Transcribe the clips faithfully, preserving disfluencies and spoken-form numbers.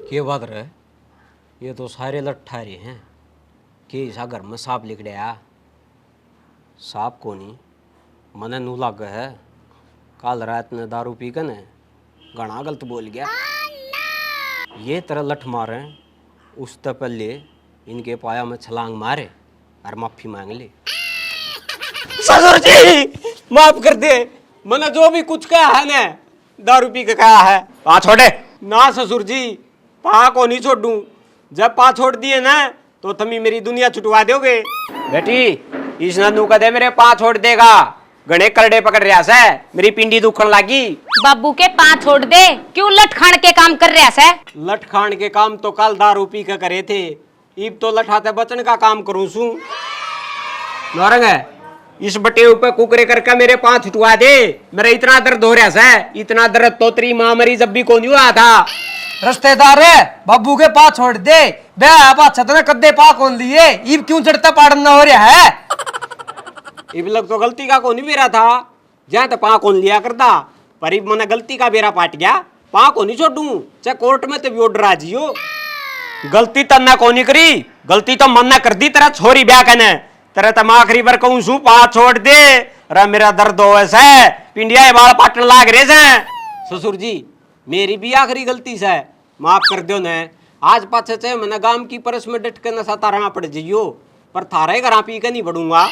के बात रे? ये तो सारे लट्ठा रहे हैं। के इसा घर में सांप लिकड़या? सांप कोनी, मने नू लागे है, काल रात ने दारू पी के ने घणा गलत बोल गया। ये तरह लठ मारे, उससे पहले इनके पाया में छलांग मारे और माफी मांग ले। ससुर जी, माफ कर दे, मैंने जो भी कुछ कहा है ना, दारू पी के कहा है। हाँ, छोड़े। ना ससुर जी, पाँ को नहीं छोड़ूं। जब पाँ छोड़ दिए ना, तो तमी मेरी दुनिया छुटवा दोगे। बेटी, इसने नू कदे मेरे पाँ छोड़ देगा। घणे करड़े पकड़ रहा सै, मेरी पिंडी दुखण लागी। बाबू के पाँ छोड़ दे, क्यों लठ खाण के काम कर रहा सै? लठ खाण के काम तो कल दारू पी के करे थे, इब तो लठा ते बचण का काम करूं सूं। नौरंग, इस बटेऊ पे कुकरे करके मेरे पाँव छुटवा दे, मेरा इतना दर्द हो रहा सै, इतना दर्द तो तेरी माँ मरी जब भी कोनी हुआ था। रिश्तेदार, बाबू के पाँव छोड़ दे, ब्याह पाछे तने कद्दे पाँव कोन लिए, इब क्यों जड़ता पाड़न ना हो रहा है? इब लग तो गलती का कोनी मेरा था, जहाँ तो पाँ कोनी लिया करता, पर इब मने गलती का बेरा पाट गया, पाँ कोनी छोड़ूं, चाहे कोर्ट में तो भी ऑर्डर आ जियो। गलती तन्ने कोनी करी, गलती तो मन्ने कर दी तेरा छोरी ब्याह कने। तेरे तो मैं आखिरी बार कहूं सूं, पाँ छोड़ दे, रे मेरा दर्द होवे सै, पिंडिया के बाल पाटन लाग रहे सै। ससुर जी, मेरी भी आखिरी गलती सै, माफ कर दो ने। आज पाछे चाहे मने गाम की परस में डट के नशा तारा पड़ जइयो, पर थारे घरां पी के नहीं पड़ूंगा।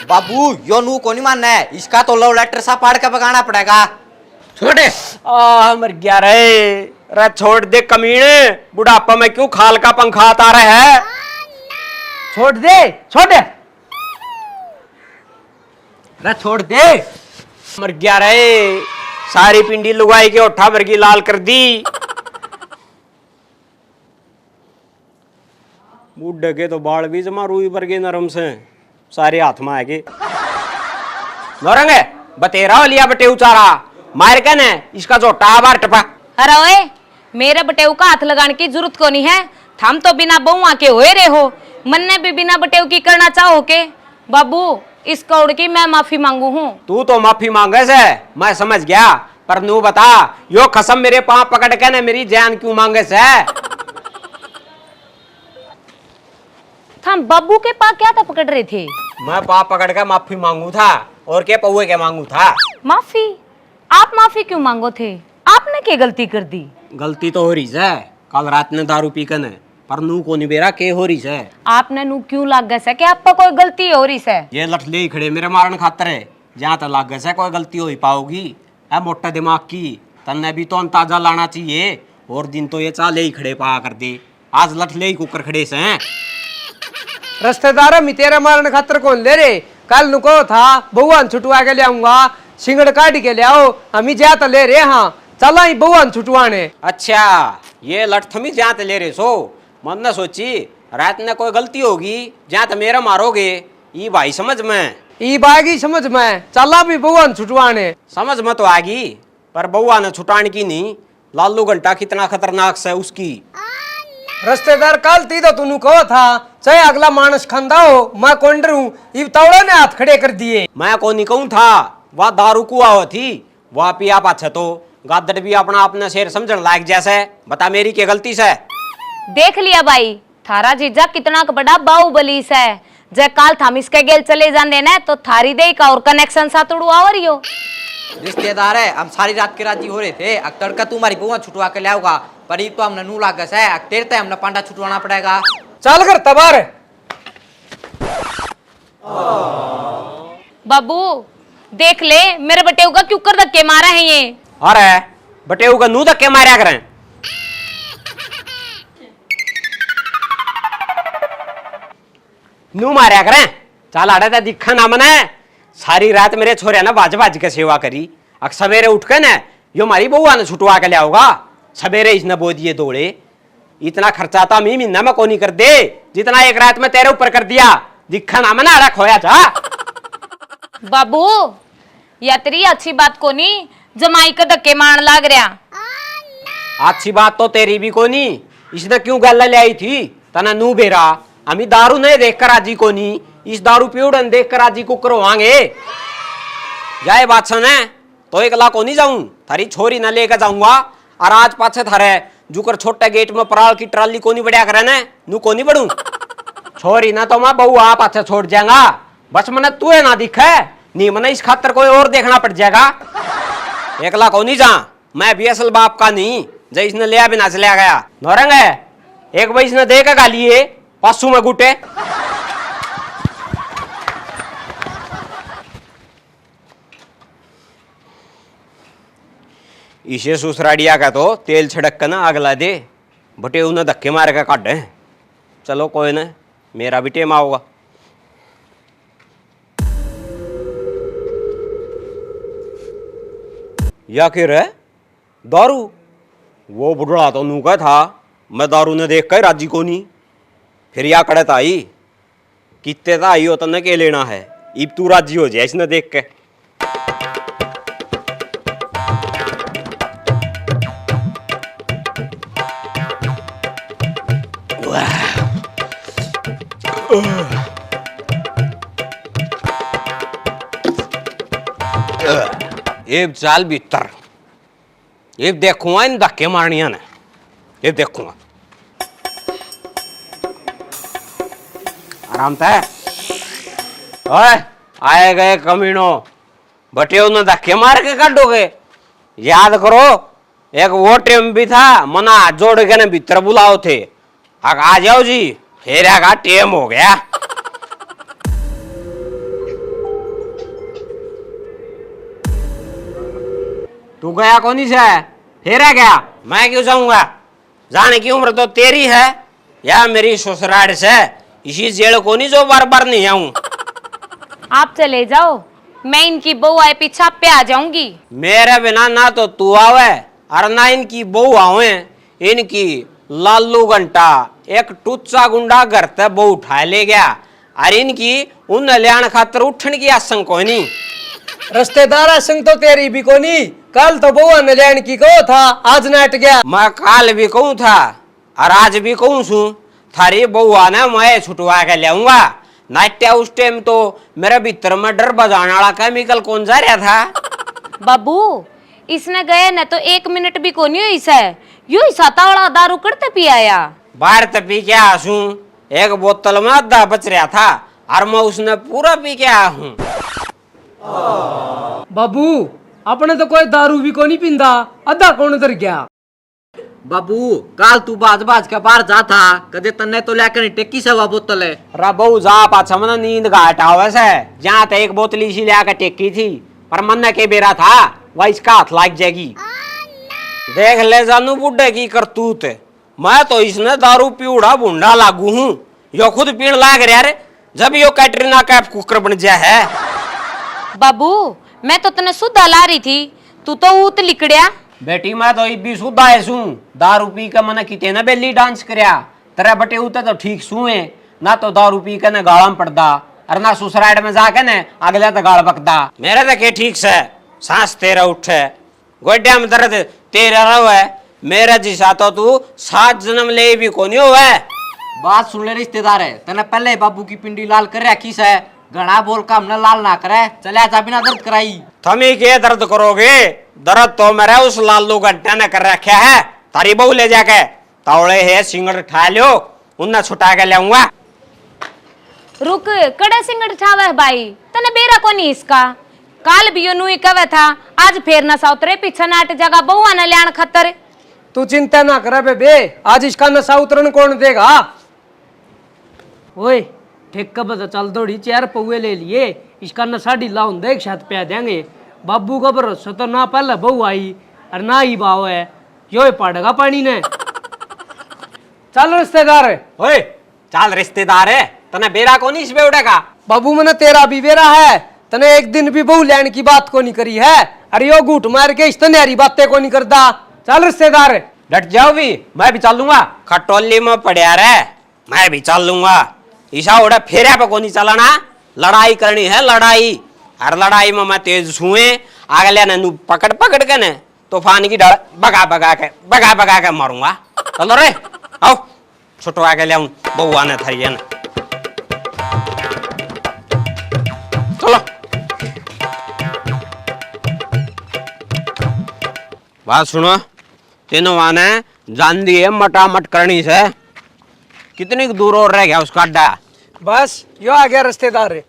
बाबू, यो नू कोनी माने, इसका तो लव लेटर सा पाड़ के बगाना पड़ेगा। छोड़ दे। आ, मर गया रे। रे छोड़ दे कमीने, बुढ़ापा में क्यों खाल का पंखा आता रहा है? छोड़ दे, छोड़ दे। रे छोड़ दे। मर गया रे, सारी पिंडी लुगाई के होठा भर की लाल कर दी। बूढ़े के तो बाल भी जमा रूई वर्गे नरम से, सारे हाथ में आएगे। नौरंग, बतेरा हो लिया बटेऊ चारा, मार के ने इसका झोटा बाहर टपा। अरे ओए, मेरे बटेऊ का हाथ लगाने की जरूरत कोनी है, थम तो बिना बहुआ के होए रहे हो, मन्ने भी बिना बटेऊ की करना चाहो के? बाबू, इस कौड़ की मैं माफी मांगू हूँ। तू तो माफी मांगे से, मैं समझ गया, पर नू बता, यो खसम मेरे पाँव पकड़ के ने मेरी जान क्यों मांगे से? थम बाबू के पाँव क्या था पकड़ रहे थे? मैं पाँव पकड़ के माफी मांगू था, और के पौए के मांगू था। माफी? आप माफी क्यों मांगो थे? आपने के गलती कर दी? गलती तो हो रही सै, कल रात ने दारू पी के ने, पर नू कोनी बेरा के हो रही सै। आपने नू क्यों लागे सै कि आप पे कोई गलती हो रही सै? ये लठ ले ही खड़े मेरे मारन खातर है, जहाँ तक लागे सै कोई गलती हो ही पाओगी। ए मोटे दिमाग की, तन्ने भी तो अंदाजा लाना चाहिए। और दिन तो ये चाले ही खड़े पाया कर दे, आज लठ ले ही कुकर खड़े से हैं। रिश्तेदार, हम तेरे मारन खातर कौन ले रे? कल नुको था, बहुआ ने छुटवा के ले आऊंगा, सिंगड़ काढ़ के ले आओ, हम ही ज्यादा ले रहे हाँ, चला ही बहुआ ने छुटवाने। अच्छा, ये लठ थमी ज्यादा ले रहे सो? मन ने सोची, रात ने कोई गलती होगी, ज्यादा मेरे मारोगे। ई भाई समझ में। ई बागी समझ में, चला भी बहुआ ने छुटवाने। समझ में तो आगी, पर बहुआ ने छुटान की नहीं, लालू घंटा कितना खतरनाक से उसकी। रिश्तेदार, काल ती तो तूने कहो था, चाहे अगला मानस खांदा हो, मैं कौन डरूं, इब तावड़े ने हाथ खड़े कर दिए। मैं कौन नहीं कहूं था, वह दारू कुआ हो थी, वह पिया पाछे तो गादड़ भी अपना आपने शेर समझण लाग जैसे। बता मेरी के गलती से? देख लिया भाई, थारा जीजा कितना क बड़ा बाहुबली सै। जै काल थाम इसके गेल चले जांदे ना, तो थारी देही का और कनेक्शन सा तोड़ू आवरियो। रिश्तेदार है, हम सारी रात के राजी हो रहे थे, अक तड़का तू हमारी बहुआ छुटवा के लाओगा, पर इब तो हमने नू लागे सै, अक तेरे ते हमने पांडा छुटवाना पड़ेगा। चल घर तबार। बाबू, देख ले, मेरे बटेऊ का क्यों कर धक्के मारा है ये। अरे, बटेऊ का नू धक्के मारया करें। नू मारया करें। चल आड़े ते दिखा ना मने। सारी रात मेरे छोरे ने भाज भाज के सेवा करी। अक सवेरे उठ के ने यो मारी बहुआ ने छुटवा के लियाओगा। सवेरे इसने बो दिए दौड़े। इतना खर्चा तो मी महीना में कोनी कर दे, जितना एक रात में तेरे ऊपर कर दिया। दिखा ना मने आड़ा खोया जा। बाबू, या तेरी अच्छी बात कोनी, जमाई के धक्के मारन लाग रहा। अच्छी बात तो तेरी भी कोनी, इसने क्यों गल ले आई थी? तने नू बेरा, हमी दारू नहीं देख कर राजी कोनी, इस दारू पीवड़न देख कर राजी कुकर होवांगे। जाए बात सुने, तो एकला कोनी जाऊं, थारी छोरी न लेके जाऊंगा। और आज पाछे थारे जुकर छोटे गेट में पराल की ट्राली कोनी बढ़िया करे ने, नू कोनी बढ़ू। छोरी ना तो मैं बहू आप हाथे छोड़ जाएगा, बस मने तू है ना दिखे, नहीं मने इस खातर कोई और देखना पड़ जाएगा। एकला कोनी जा, मैं भी असल बाप का नहीं, जै इसने लिया बिना चला गया। नौरंग है, एक बार इसने दे के गालिए, पासू में गुटे। इसे सुसराड़िया का तो तेल छिड़क के ना आग ला दे, बटे उन्हें धक्के मार के काढे। चलो कोई ना, मेरा भी टेम आओगा। या के रे? दारू? वो बुढ़ड़ा तो नू कह था, मैं दारू ने देख के राजी कोनी। फिर या कड़े तो आई, कित्ते तो आई हो, तन्ने के लेना है? इब तू राजी हो जाए इसने देख के। इब चाल भीतर। ये देखूंगा इन धक्के मारनिया ने, ये देखूंगा। आराम तै। ओए, आए गए कमीनो, बटे उन्हें धक्के मार के काढोगे। याद करो, एक वो टेम भी था, मना हाथ जोड़ के ने भीतर बुलाओ थे। आ, आ जाओ जी, फेरा का टेम हो गया। तू गया कोनी से? फेरा गया? मैं क्यों जाऊंगा? जाने की उम्र तो तेरी है या मेरी ससुराल से। इसी जेल कोनी जो बार बार नहीं आऊं। आप चले जाओ, मैं इनकी बहू आए पीछे आप पे आ जाऊंगी। मेरे बिना ना तो तू आवे और ना इनकी बहू आवे। इनकी लालू घंटा एक टुच्चा गुंडा घर तै बहू उठा ले गया, अर इनकी उन ल्याण खातर उठण की आसंग कोनी। रिश्तेदार आसंग तो तेरी भी कोनी, काल तो बहू ने ल्याण की कहो था, आज नाट गया। मैं काल भी कहूँ था, अर आज भी कहूँ सूं, थारी बहुआ ने मैं छुटवा के ल्याऊंगा। नाट्या, उस टाइम तो मेरे भीतर में डर बजाने वाला केमिकल कौन जा रहा था? बाबू, इसने गए न तो एक मिनट भी कोनी हुई सै, यो ही साता वाला दारू कड़ते पी आया। बाहर ते पी के आया सूं, एक बोतल में आधा बच रहा था, और मैं उसने पूरा पी के आया हूँ। बाबू, अपने तो कोई दारू भी कोनी पींदा, आधा कौन धर गया? बाबू, काल तू बाज बाज के बाहर जा था, कदे तन्ने तो लेकर नहीं टेकी सै वा बोतल है। रा बहू जा पाछा, मन्ने नींद घाट आवे सै, जहाँ ते एक बोतली सी लिया के टेकी थी, पर मन्ने के बेरा था, वह इसका हाथ लाग जाएगी। देख ले जानू बूढ़े की करतूत, मैं तो इसने दारू पीवड़ा भूंडा लागू हूँ, यो खुद पीण लाग रहा रे, जब यो कैटरीना कैफ कुकर बन जा है। बाबू, मैं तो तने सुधा ला रही थी, तू तो ऊत लिकड़या। बेटी, मैं तो इब भी सुधा है सूं। दारू पी के मने किते ना बेली डांस करया। तेरे बटे उते तो ठीक सूं है, ना तो दारू पी के ना गालां पड़दा, और ना सुसराइड में जाके ना अगले तो गाल बकदा। मेरे तो के ठीक से, सांस तेरा उठे, गोड्या में दर्द तेरा रहे, मेरा जिसा तो तू सात जन्म ले भी कोनी होवे। बात सुन ले रिश्तेदार है, तने पहले ही बाबू की पिंडी लाल कर रखी से, घना बोल के हमने लाल ना करे, चले जा बिना दर्द कराई। थमी के दर्द करोगे? दर्द तो मेरा उस लालू घंटा ने कर रखा है, तारी बहू ले जाके। तावले है सिंगड़ ठा लो, उन्ना छुटा के ल्याऊंगा। रुक, कड़े सिंगड़ ठावे है भाई, तने बेरा कोनी इसका। काल भी यो नुई कवे था, आज फेर नशा उतरे पीछे नाट जागा बहुआ ने ल्याण खातर। तू चिंता ना करे बेबे, आज इसका नशा उतरण कौन देगा? ओए, ठेके पे तो चल दौड़ी, चार पौए ले लिए, इसका नशा ढीला होंदा एक साथ प्या देंगे। बाबू का भरोसा तो ना पहले बहू आई और ना ही बाव है, यो ही पाड़ेगा पानी ने। चल रिश्तेदार। ओए, चल रिश्तेदार है, तने बेरा कोनी इस बेवड़े का? बाबू, मने तेरा भी बेरा है, तने एक दिन भी बहू लैण की बात कोनी करी है। अरे यो घूट मार के इस तो न्यारी बातें कोनी करदा। चल रिश्तेदार। डट जाओ भी, मैं भी चालूंगा। खटोली में पड़या रह, मैं भी चालूंगा। ईसा ओड़े फेरा पे कोनी चलाना, लड़ाई करनी है लड़ाई। हर लड़ाई में मैं तेज सूए, अगले ने नू पकड़ पकड़ के ने तूफान की ढाल बगा बगा के, बगा बगा के मारूंगा। चलो रे, आओ। छुटवा के ल्याऊं बउआ ने थारी ने। चलो। बात सुनो, तीनों वाने जान दिए, मटामट करनी से। कितनी दूर और रह गया उसका अड्डा? बस, यो आ गया रिश्तेदार।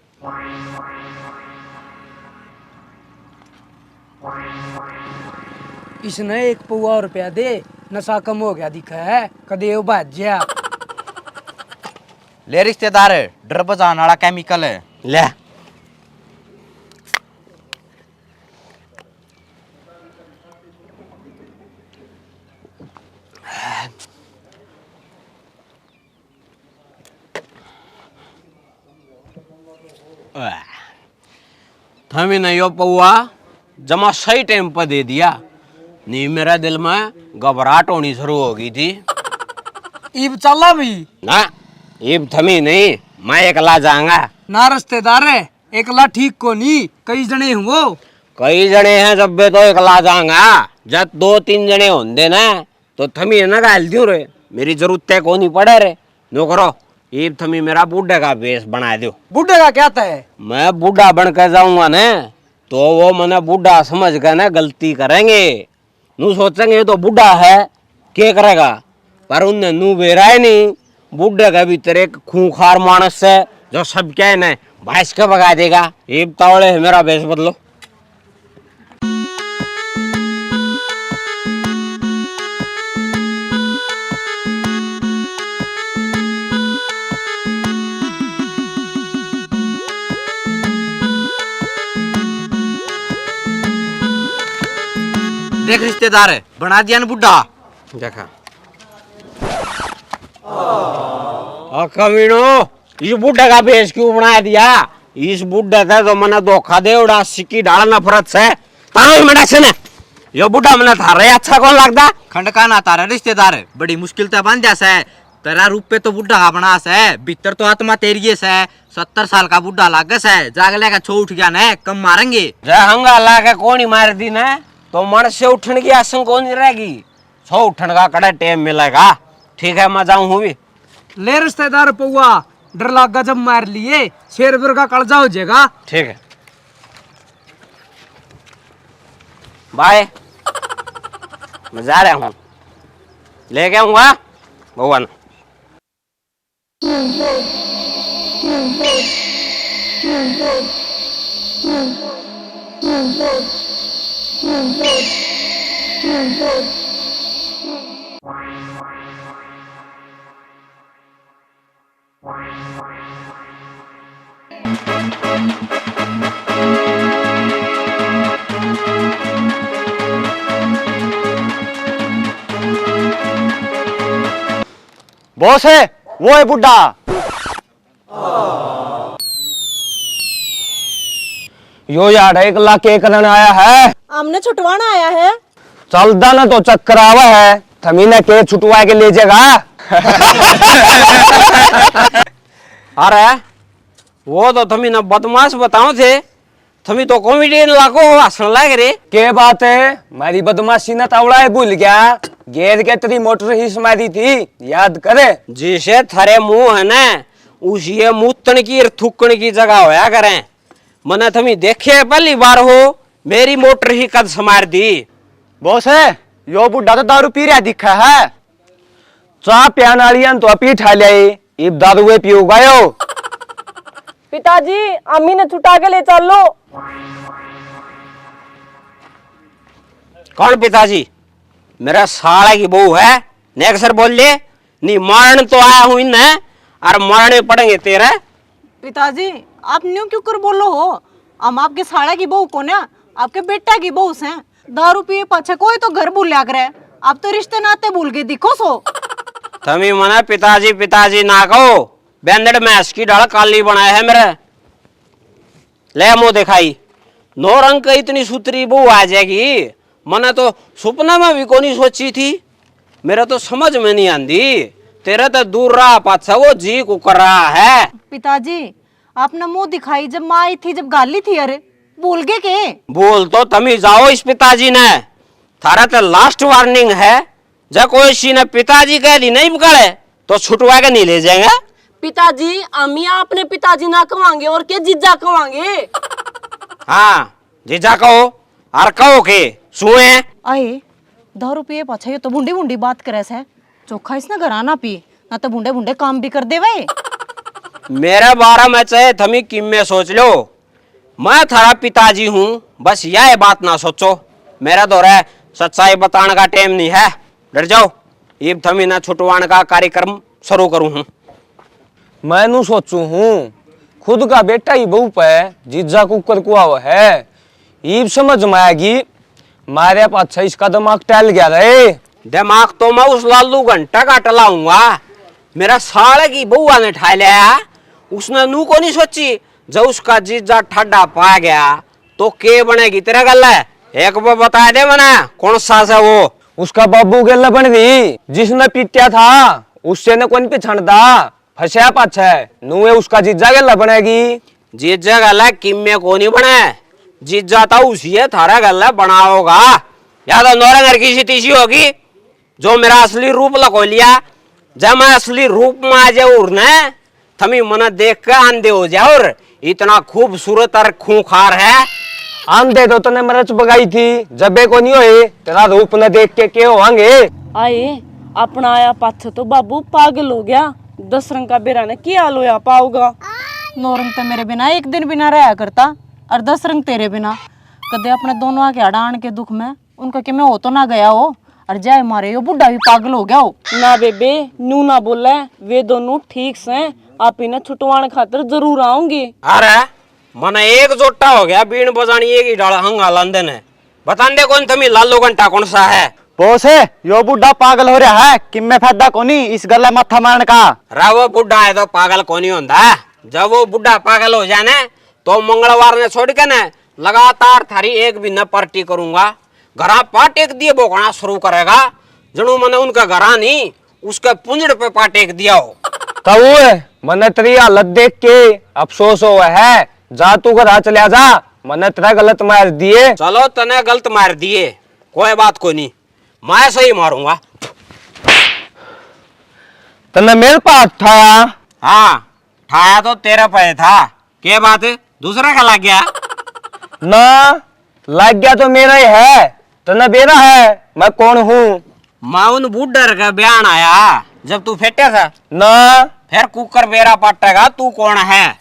इसने एक पौवा रुपया दे, नशा कम हो गया दिखा है, कदे यो भाज्या। ले रिश्तेदार, डर बुझाने वाला केमिकल है। ले। थमी ने यो पौवा जमा सही टाइम पर दे दिया, नहीं मेरा दिल में घबराहट होनी शुरू हो गई थी। इब चला भी? ना, इब थमी नहीं, मैं एकला जाऊंगा। ना रिश्तेदार, एकला ठीक को नहीं, कई जने हुओ। कई जने हैं, जब बे तो एकला जाऊंगा। जब दो तीन जने होंदे ना, तो थमी ना घाल दियो रे, मेरी जरूरत है को नहीं पड़े रे। नो करो, इब थमी मेरा बूढ़े का भेष बना दो। बूढ़े का क्या तय? मैं बूढ़ा बन के जाऊंगा ना, तो वो मने बूढ़ा समझ के ना गलती करेंगे। नू सोचेंगे, ये तो बूढ़ा है, के करेगा? पर उनने नू बेरा ही नहीं, बूढ़े के भीतर एक खूंखार मानस है, जो सब क्या है ना, भैंस के भगा देगा। इब तावले है मेरा भेष बदलो। देख रिश्तेदार, बना दिया न बूढ़ा। देखा। आ कमीनो, इस बूढ़े का भेष क्यों बना दिया? इस बूढ़े ते तो मने धोखा दे उड़ा, सिक्की ढाल नफरत से। ताई मड़ा से ने, यो बूढ़ा मने थारे अच्छा कौन लगदा? खंड का ना तारा रिश्तेदार, बड़ी मुश्किल ते बांध्या से। तेरा रूप पे तो बूढ़ा का बना से, भीतर तो आत्मा तेरी है से। सत्तर साल का बूढ़ा लागे से, जाग लेगा छो उठ गया ने, कम मारेंगे। जय हंगा ला के कोनी मार दी ने, तो मन से उठने की आशंका नहीं रहेगी। सो उठण का कड़े टेम मिलेगा। ठीक है, मैं जाऊं हूँ भी। ले रिश्तेदार पौवा, डर लागा जब मार लिए, शेर वर्गा कलजा हो जाएगा। ठीक है, बाय। मैं जा रहा हूँ, लेके आऊंगा भगवान। बॉस है, वो है बुड्ढा। यो यार, एकला के करन आया है? हमने छुटवाना आया है। चलदा ना तो चक्कर आवा है, थमी ने के छुटवा के ले जाएगा? अरे, वो तो थमी ना बदमाश बताओ थे, थमी तो comedian लागो हो, हंसण लाग रे। के बात है, मारी बदमाशी ना तावड़ा है भूल गया? गेर के तेरी मोटर ही समारी थी, याद करे। जिसे थारे मुंह है ना, उसी ये मूतन की और थूकण की जगह होया करें। मने थमी देखे पहली बार हो, मेरी मोटर ही कद समार दी। बॉस है, यो बुड्ढा तो दारू पी रहा दिखा है। चाह प्यान आलियां तो पी ठा ल्याई, इब दारू वे पीऊगा यो। पिताजी, अम्मी ने छुटा के ले चलो। कौन पिताजी? मेरा साला की बहू है, नेक सर बोल ले। नहीं, मारण तो आया हूँ इन्हें, और मारने पड़ेंगे तेरे। पिताजी, आप न्यू क्यों कर बोलो हो? हम आपके साला की बहू कोन्या, आपके बेटा की बहू से। दारू पिए पाछे कोई तो घर भूल्या करे, आप तो रिश्ते नाते भूल गए दिखो सो। थमी मने पिताजी पिताजी ना कहो, बैंदड़ में हंस की ढाल काली बनाए है मेरे। ले मुंह दिखाई, नौ रंग का इतनी सुथरी बहू आ जाएगी, मने तो सुपने में भी कोनी सोची थी। मेरे तो समझ में नहीं आंदी, तेरे तो दूर रहा पाछा वो जी कुकर रहा है। पिताजी, आपने मुंह दिखाई जब माँ आई थी, जब गाली थी, अरे भूल गए के? भूल तो थमी जाओ इस पिताजी ने, थारा तो last warning है। जब कोई सी ने पिताजी कह दी नहीं बकाले, तो छुटवा के नहीं ले जाएंगे। पिताजी, हम ही आपने पिताजी ना कहांगे और के जीजा कहांगे। हाँ, जीजा कहो, और कहो के सुए। आए, दारू पिए पाछे ये तो भुंडी भुंडी बात करे सै। चोखा इसने घर आना पी, ना तो भुंडे भुंडे काम भी कर देवे। मेरे बारे में चाहे थमी किम्मे सोच लो, मैं थारा पिताजी हूँ, बस यह बात ना सोचो। मेरा दौरे सच्चाई बताने का टाइम नहीं है, डर जाओ। इब थमी ना छुटवाने का कार्यक्रम शुरू करूँ हूँ। मैं नू सोचू हूँ, खुद का बेटा ही बहू पे जीजा कुकर कुआव है। ईब समझ में आएगी, मारे पाछे इसका दिमाग टहल गया रे। दिमाग तो मैं उस लालू घंटा का टलाऊंगा। मेरा साले की बहू ने ठा लिया, उसने नू को नहीं सोची, जब उसका जीजा ठाडा पा गया तो के बनेगी तेरा गल है? एक वो बता दे मने, कौन सा से वो? उसका बाबू गेला बन रही, जिसने पीटिया था, उससे ने कौन पिछाणदा? फंसया पाछे, नुए उसका जीजा गेला बनेगी। जीजा गेला किम्मे को नहीं बने, जीजा तो उसी है थारा गेला बनाओगा। या तो नौरंगर की सी तीसी होगी, जो मेरा असली रूप लको लिया। जब मैं असली रूप में आ जाऊँ ने, थमी मने देख के आंधे हो जाओ। और इतना खूबसूरत और खूंखार है। आंधे तो तने मरच बगाई थी, जबे को नहीं होए, तेरा रूप न देख के के होवांगे? आए, अपना आया पाछे तो बाबू पागल हो गया। दस रंग का बेरा ने क्या हाल होया पाओगा? नौ रंग तो मेरे बिना एक दिन भी ना रहा करता, और दस रंग तेरे बिना। कदे अपने दोनों आके अड़ान के दुख में उनका के मैं हो तो ना गया हो, और जाए मारे यो बुढ़ा भी पागल हो गया हो। ना बेबे, नू ना बोले, वे दोनों ठीक सै, आप इन्हें छुटवाने खातर जरूर आऊंगी। अरे, मने एक जोटा हो गया, बीण बजानी एक ही डाल हंगा लांदे ने। बतांदे कौन थमी लालू घंटा कौन सा है? बॉस, यो बुढ़ा पागल हो रहा है, किम्मे फायदा कोनी इस गल्ला माथा मारने का। रा वो बुढ़ा है तो पागल कोनी होंदा। जब वो बुढ़ा पागल हो जाए ना, तो मंगलवार ने छोड़ के ना लगातार थारी एक महीना पार्टी करूंगा। घरा पा टेक दिए भोगना शुरू करेगा, जणू मने उनका घरा नहीं, उसके पुंजड़ पे पा टेक दिया हो। ताऊ, मने तेरी हालत देख के अफसोस हो है, जा तू घरा चल्या जा, मने तेरा गलत मार दिए। चलो, तने गलत मार दिए, कोई बात कोनी, मैं सही मारूंगा। तन्ने मेरे पे हाथ ठाया? हाँ, ठाया तो तेरे पे था। के बात, दूसरा का लग गया? ना, लग गया तो मेरा ही है। तन्ने बेरा है मैं कौन हूँ? मैं उन बूढ़र का बयान आया जब तू फेटे था। ना। फिर कुकर बेरा पाटेगा, तू कौन है?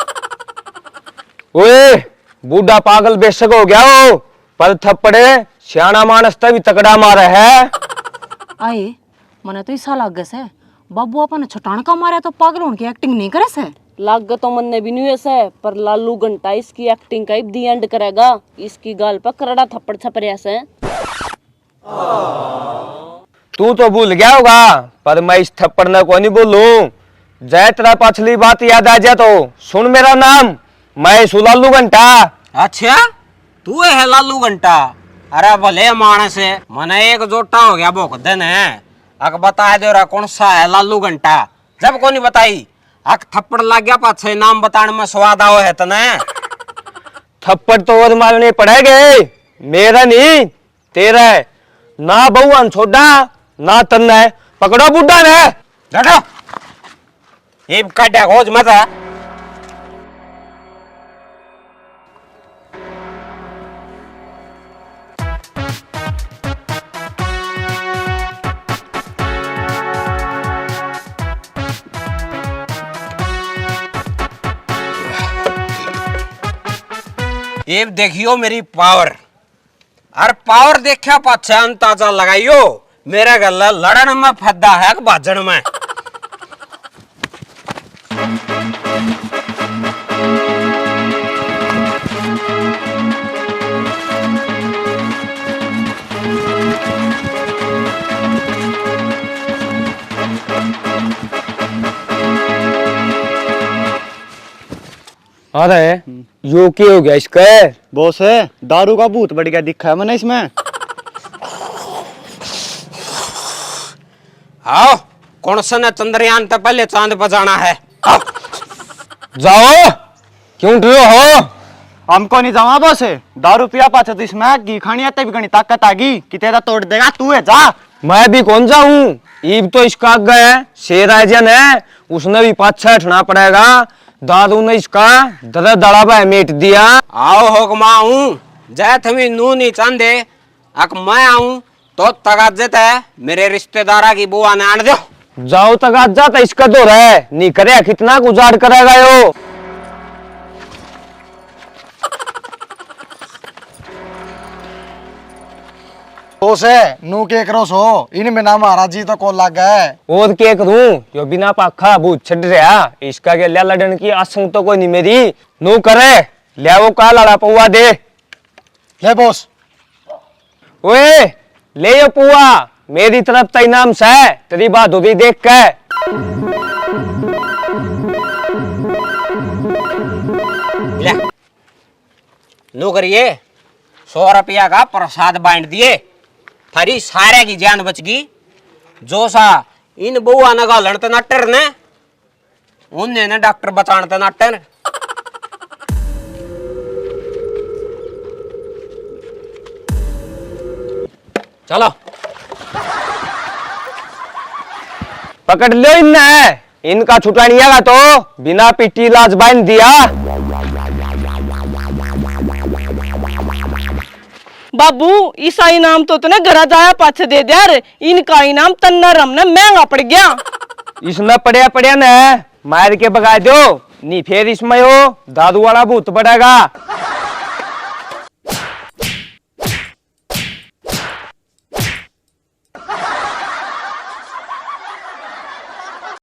ओए, बूढ़ा पागल बेशक हो गया हो, पर थप्पड़ सियाणा मानस तै भी तगड़ा मारे है। आए, मने तो इसा लागे सै, बाबू अपन छटान का मारे तो पागल होने की एक्टिंग नहीं करे सै। लागे तो मन्ने भी नहीं सै, पर लालू घंटा इसकी एक्टिंग का इब दी एंड करेगा। इसकी गाल पर करड़ा थप्पड़ छप रहा सै। तू तो भूल गया होगा, पर मैं इस थप्पड़ ने को नहीं बोलूं। जय तेरा पाछली बात याद आ जा तो सुन मेरा नाम, मैं सु लालू घंटा। अच्छा, तू है लालू घंटा? अरे भले मानस है, मने एक जोटा हो गया भोक देने। अक बता दे रहा कौन सा है लालू घंटा? जब को नहीं बताई, अक थप्पड़ लग गया पाछे नाम बताने में स्वाद आओ है तने। थप्पड़ तो और मारने पड़ेगे, मेरा नहीं। तेरा है। ना बहुआ ने छोड़ा, ना तन्ने। पकड़ो बुड्ढा ने। बैठो। इब काड्या खोज मत। इब देखियो मेरी पावर। अर पावर देखा पाछे अंदाजा लगाइयो, मेरे गल लड़न में फायदा है कि भाजन में। अरे, हम्म। यो के हो गया इसका? बॉस, दारू का भूत बढ़ गया दिखा है मने इसमें। आओ, कौन सा ने चंद्रयान तो पहले चांद पर जाना है। आओ। जाओ, क्यों डरो हो? हमको नहीं जावा बॉस, दारू पिया पाछे तो इसमें घी खानी है, तभी घणी ताकत आ गई कि तेरा तोड़ देगा, तू है जा। मैं भी कौन जाऊं, ईब तो इसका आगे है, शेर आयोजन है, उसने भी पाछा हटना पड़ेगा। दादू ने इसका दर्द दड़ा भाई मेट दिया। आओ हुक्मा हूँ, जय थमी नू नहीं चाहते, अक मैं आऊँ, तो तगाजे तै मेरे रिश्तेदारा की बुआ ने आण दो। जाओ तगाजा तो इसका दो रहे, नहीं करे कितना उजाड़ करेगा यो। तो से नू के करो सो, इन बिना म्हारा जी तो को लागे। और के करूं, यो बिना पाखा भूत छड़ रहा, इसका गेल्या लड़न की आसंग तो कोई नहीं मेरी। नू करे, ले वो काल आला पौवा दे। ले बॉस। ओए, ले यो पुआ, मेरी तरफ तै इनाम सै, तेरी बहादुरी देख के। ले, लो करिए, सौ रुपया का प्रसाद बांट दिए, थारी सारे की जान बच गई। जो सा इन बउआ ने घालन ते नाटर ने, उन्हें ने डॉक्टर बचाण ते नाटे ने। चलो। पकड़ लो इन्हें, इनका छुटानिया का तो बिना पीटी इलाज बांध दिया। बाबू, इसा इनाम तो तने घरा जाया पाछे दे दिया रे। इनका इनाम तन्ना रम ने महंगा पड़ गया। इसने पड़या पड़या ने मार के भगा दो, नी फेर इसमें हो दारू वाला भूत पड़ेगा।